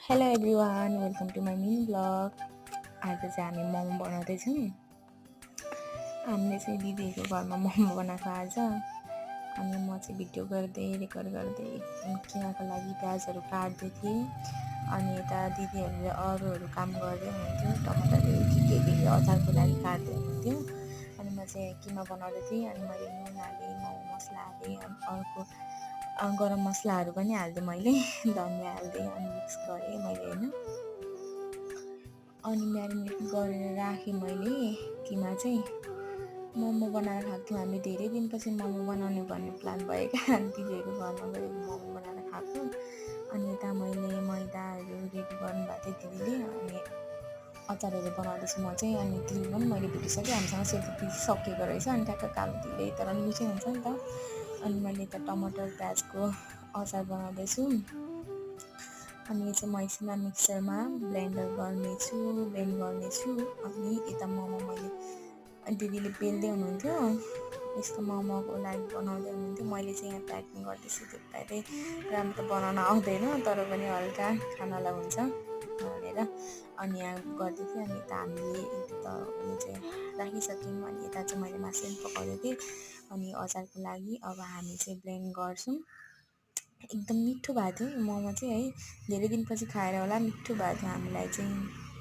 Hello everyone, welcome to my mini blog. आज चाहिँ हामी मोमो बनाउँदैछौँ। हामीले चाहिँ दिदीहरूको घरमा मोमो बनाएको आज। अनि म चाहिँ भिडियो गर्दै रेकर्ड गर्दै किमाको लागि प्याजहरू काट्दै थिएँ। अनि यता दिदीहरूले अरूहरू काम गर्दै हुनुहुन्थ्यो, टमाटरहरू के अचारको लागि काट्दै हुनुहुन्थ्यो। अनि म चाहिँ किमा बनाउँदै थिएँ। अनि मैले नुन हालेँ, मोमो मसला हालेँ, अनि अर्को गरम मसलाहरू पनि हालिदिएँ मैले, धनिया हालिदिएँ, अनि मिक्स गरेँ मैले होइन। अनि म्यारिनेट गरेर राखेँ मैले किमा चाहिँ। मोमो बनाएर खाएको थियौँ हामी, धेरै दिनपछि मोमो बनाउने भन्ने प्लान भयो क्या। दिदीहरूको घरमा गएर मोमो बनाएर खाएको। अनि यता मैले मैदाहरू रेडी गर्नुभएको थियो दिदीले। अनि अचारहरू बनाउँदैछु म चाहिँ। अनि तिल पनि मैले भुटिसकेँ, हामीसँग सेतो तिल सकिएको रहेछ। अनि ट्याक्क कालो तिलै तर पनि मिठै हुन्छ नि त। अनि मैले यता टमाटर प्याजको अचार बनाउँदैछु। अनि यो चाहिँ म एकछिन मिक्सरमा ब्लेन्ड गर्नेछु। अनि यता मोमो मैले दिदीले पेल्दै हुनुहुन्थ्यो, यस्तो मोमोको लागि बनाउँदै हुनुहुन्थ्यो। मैले चाहिँ यहाँ प्याकिङ गर्दैछु। त्यति राम्रो त बनाउन आउँदैन, तर पनि हल्का खानलाई हुन्छ भनेर अनि यहाँ गर्दै थिएँ। अनि यता हामीले त उयो चाहिँ राखिसक्यौँ। अनि यता चाहिँ मैले मासु पनि पकाउँदै थिएँ। अनि अचारको लागि अब हामी चाहिँ ब्लेन्ड गर्छौँ। एकदम मिठो भएको थियो मोमो चाहिँ है, धेरै दिनपछि खाएर होला मिठो भएको थियो हामीलाई चाहिँ।